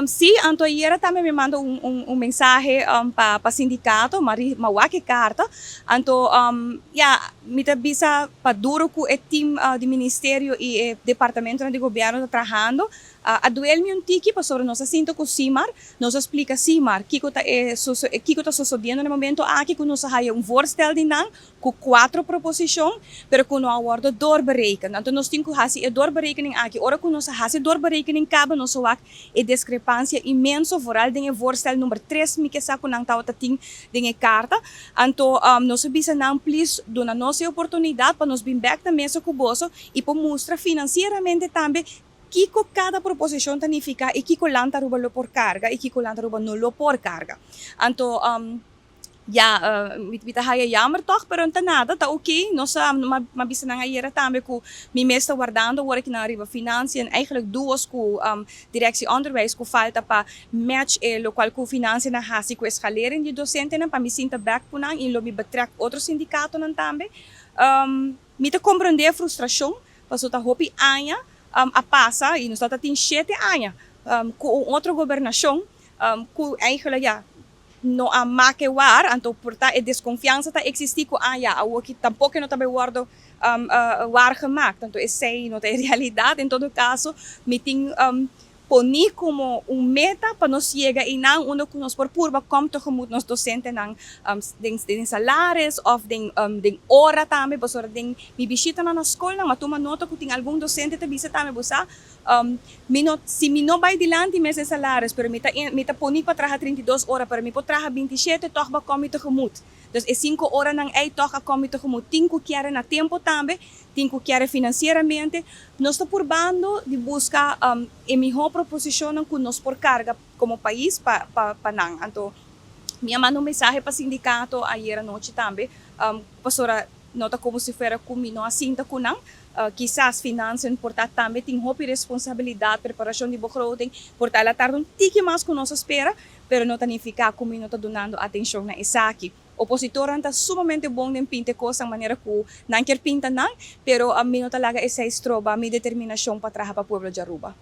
Si, anto ayera tambe mi a manda un mensahe pa sindicato, m'a wak e carta. Anto, ja, mi ta bisa pa duro cu e team di ministerio y e departamento di gobierno ta trahando. A duel mi un tiki pasobra nos a sinta cu Simar, nos a splica Simar kico ta sucediendo na e momento aki, cu nos a haya un voorstel di nan cu cuatro proposicion, pero cu no a wordo doorberekend. Anto nos tin cu haci e doorberekening aki. Ora cu nos a haci doorberekening caba, nos a wak e discrepancia inmenso, vooral den e voorstel nummer 3, mi ke sa cu nan tawata tin den e carta. Anto nos a bisa nan, please, duna nos e oportunidad pa nos bin back na mesa cu boso y pa mustra financieramente tambe kico cada proposicion ta significa y kico Land Aruba lo por carga y kico Land Aruba no lo por carga. Anto, ja, mi ta haya jammer toch, pero no ta nada, ta oké. Nos m'a bisa nan ayera tambe cu mi mes ta wardando ora cu nan riba financiën, eigenlijk duos cu directie onderwijs cu falta pa match locual cu financiën a hasi cu escalering di docentenan, pa mi sinta back cu nan y lo mi betrek otro sindicatonan tambe. Mi ta comprende e frustracion, paso ta hopi aña a pasa y nos ta tin 7 aña cu un otro gobernacion cu eigenlijk, ja, no a maak waar, anto por ta e desconfiansa ta existi cu, ah ja, aki tampoco no ta bay wordo waargemaakt. Anto esey no ta realidad. En todo caso, mi tin poni como un meta pa nos yega na unda cu nos por purba kom tegemoet nos docentenan den salaris of den ora tambe, pasobra den mi bishita na scol nan, m'a tuma nota cu tin algun docente ta bisa tambe, bo sa, mi no, si mi no bay dilanti mes den salaris, pero mi ta poni pa traha 32 ora, pero mi por traha 27, toch b'a kom tegemoet. Dus e 5 oranan ey toch a kom tegemoet. Tin cu kier na tempo tambe, tin cu kier financieramente. Nos ta purbando di busca e miho proposicion cu nos por carga como pais pa nan. Anto, mi a manda un mensahe pa sindicato ayera nochi tambe, pasobra no ta como si fuera cu mi no a sinta cu nan. Kisas financiën por ta tambe tin hopi responsabilidad, preparacion di begroting, por ta el a tarda un tiki mas cu nos a spera, pero no ta significa cu mi no ta dunando atencion na esaki. Opositornan ta sumamente bon den pinta cos manera cu nan kier pinta nan, pero ami no ta laga esey stroba mi determinacion pa traha pa pueblo di Aruba.